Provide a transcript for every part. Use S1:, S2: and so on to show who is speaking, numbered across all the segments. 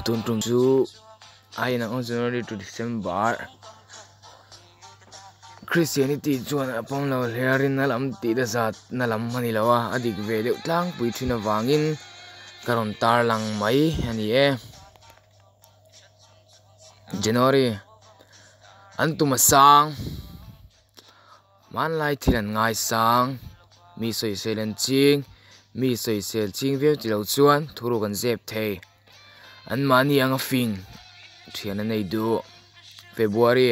S1: Tun tum chu a inang awm January to December Christianity chuan a pawm lo hle a rinna lam tih te zat na lam a ni lo a a dik ve deuh tlangpui thin avangin ka rawn tarlang mai a ni e. January an tum a sang hmanlai thil an ngaisang mi sawisel an ching mi sawisel ching viau tilo chuan thuruk an zep thei an mahni anga fing thian an nei duh February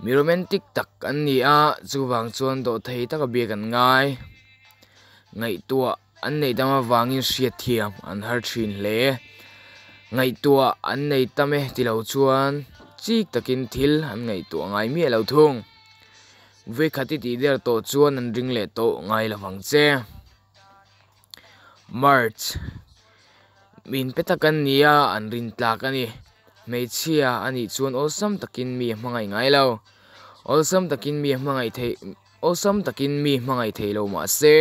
S1: mi romantic tak an ni a chuvang chuan dawhthei taka biak an ngai ngaihtuah. An neih dam avangin hriat thiam an har thin hle. Ngaihtuah an nei tam e ti lo chuan chik takin thil an ngaihtuah ngai miah lo thung. Vawikhat i tih der tawh chuan an ring leh tawh ngai lo vang che. March, Min pe tak an ni a, an rin tlak a ni. Hmeichhia a nih chuan awlsam takin mi a hmangaih ngai lo. Awlsam takin mi a hmangaih theih awlsam takin mi hmangaih theih lo mah se.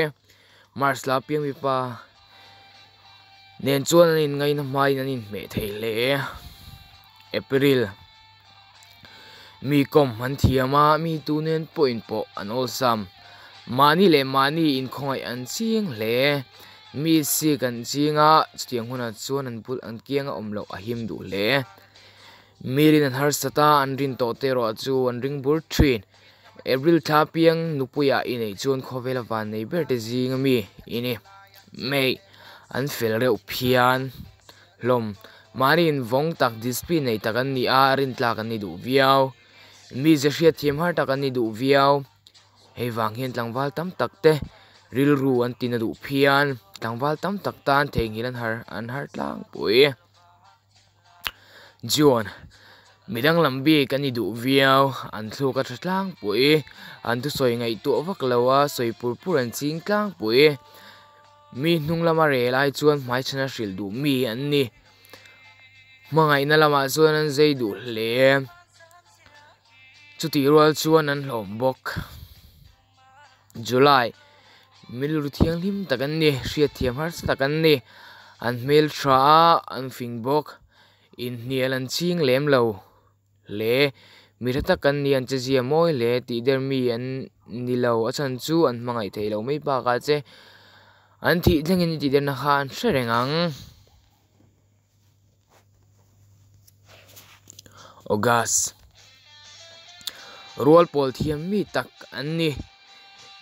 S1: Mars la piang mipa nen chuan an inngaina hmain an inhmeh thei hle. April Mi kawm an thiam a, mi tu nen pawh inpawh an awlsam. Mahni leh mahni inkhawngaih an ching hle. Mi sik an ching a, chutiang hunah chuan an bul an kianga awm loh a him duh hle. Mi rin an harsat a, an rin tawh te erawh chu an ring bur thin. April thla piang nupuiah i neih chuan khawvela van nei ber te zing ami i ni. May, an fel reuh phian hlawm. Mahni invawng tak, discipline nei tak an ni a, rintlak an ni duh viau. Mize hriatthiam har tak an ni duh viau. Hei vang hian tlangval tam tak te rilru an tina duh phian. Tlangval tam tak tan theihnghilh an har an har tlangpui. June, Midang lam bik an i duh viau, an thluk a tha tlangpui, an thusawi ngaihtuah vak lo a, sawi pur pur an ching tlangpui. Mi hnung lama rel ai chuan hmaichhan a hrilh duh mi an ni. Hmangaihna lamah chuan an zei duh hle. Chutih rual chuan an hlawm bawk. July, Milru thianghlim tak an ni, hriatthiam harsa tak an ni. An hmel tha a, an fing bawk. Inhnial an ching lem lo hle. Mi tha tak an ni, an che zia mawi hle tih der mi an ni lo. A chhan chu an hmangaih theih loh mai bakah che an thih thlengin i tih derna kha an hre reng ang. August Rual pawl thiam mi tak an ni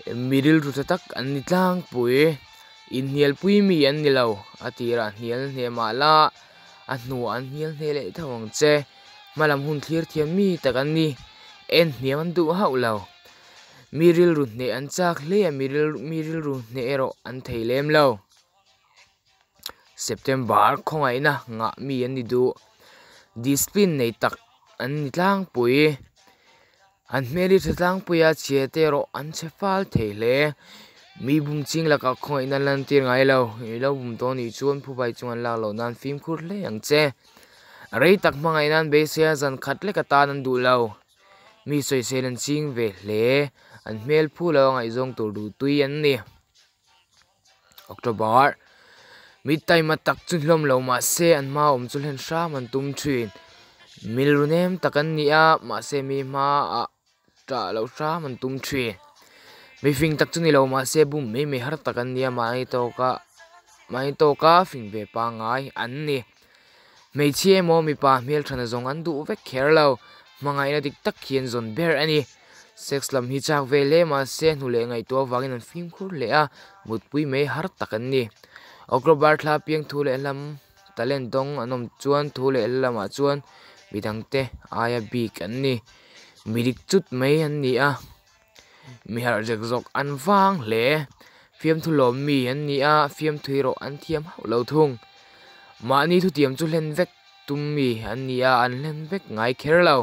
S1: mi rilru tha tak an ni tlangpui inhnialpui mi an ni lo a tirah hnial hneh mah la a hnuah an hnial hneh leh tho ang che hmalam hun thlir thiam mi tak an ni en hniam an duh hauh lo mi rilru hneh an chak hle a mi rilru hneh erawh an thei lem lo. September khawngaihna ngah mi an ni duh. Discipline nei tak an ni tlangpui. An hmel hi tha tlangpui a chhia te erawh an chhe fal thei hle. Mi bum ching lakah khawngaihna an lan tir ngai lo. I lo bum tawh anih chuan phubai chung an lak loh nan fimkhur hle ang che. Rei tak hmangaihna an beisei a zan khat lek atan an duh lo. Mi sawisel an ching ve hle. An hmel phu lo a ngaihzawng tur duh tui an ni. October Mi taima tak chu hlawm lo mahse an hma awm chu hlen hram an tum thin. Milru nem tak an ni a mahse mi hmaah tah loh hram an tum thin. Mifing tak chu ni lo mahse bum mai mai har tak an ni a mahni tawka mahni tawka fing ve pangngai an ni. Hmeichhia emaw mipa hmelthana zawng an duh vek kher lo. Hmangaihna dik tak hi an zawn ber a ni. Sex lam hi chak ve hle mahse hnu leh ngaihtuah avangin an fimkhur hle a, mutpui mai har tak an ni. October thla piang thu leh hlam talent dawng an awm chuan thu leh hla lamah chuan midangte aia bik an ni. Mi dik chut mai an ni a, mi harh zek zawk an vang hle. Fiamthu lawm mi an ni a, fiamthu erawh an thiam hauh lo thung. Mahni thutiam chu hlen vek tum mi an ni a, an hlen vek ngai kher lo.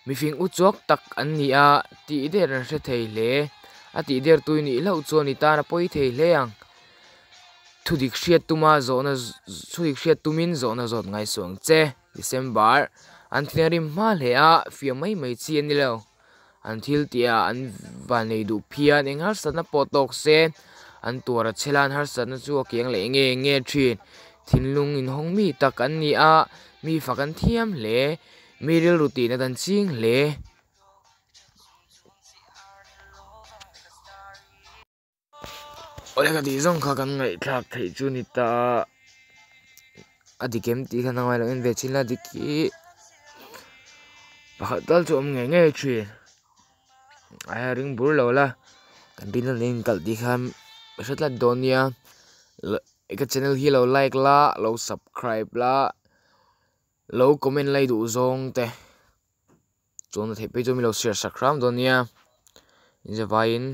S1: Mifing u chuak tak an ni a, tih der an hre thei hle. A tih der tui nih hlauh chuan i tan a pawi thei hle ang. Thudik hriat tuma zawhna thudik hriat tumin zawhna zawt ngai suh ang che. December an thinrim hma hle a, fiah mai mai chi a ni lo. An thil tih ah an van nei duh phian eng harsatna pawh tawk se an tuar a chhe la an harsatna chu a kiang leh nge nge thin. Thinlung inhawng mi tak an ni a, mi fak an thiam hle. Mi rilru tihna dan ching hle. Awle ka tih zawng kha kan ngaihthlak theih chu ni ta a dik em tih khan a ngailo en ve chin la dik hi pakhat tal chu awm ngei ngei thin a ring bur lo la kan rin a in kalh tih khan ka hre tlat dawn nia ka channel hi lo like la lo subscribe la lo comment la i duh zawng te. Chuan a theih phei chu mi lo share sak hram dawn nia. Inzavaiin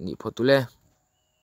S1: nih phawt ule.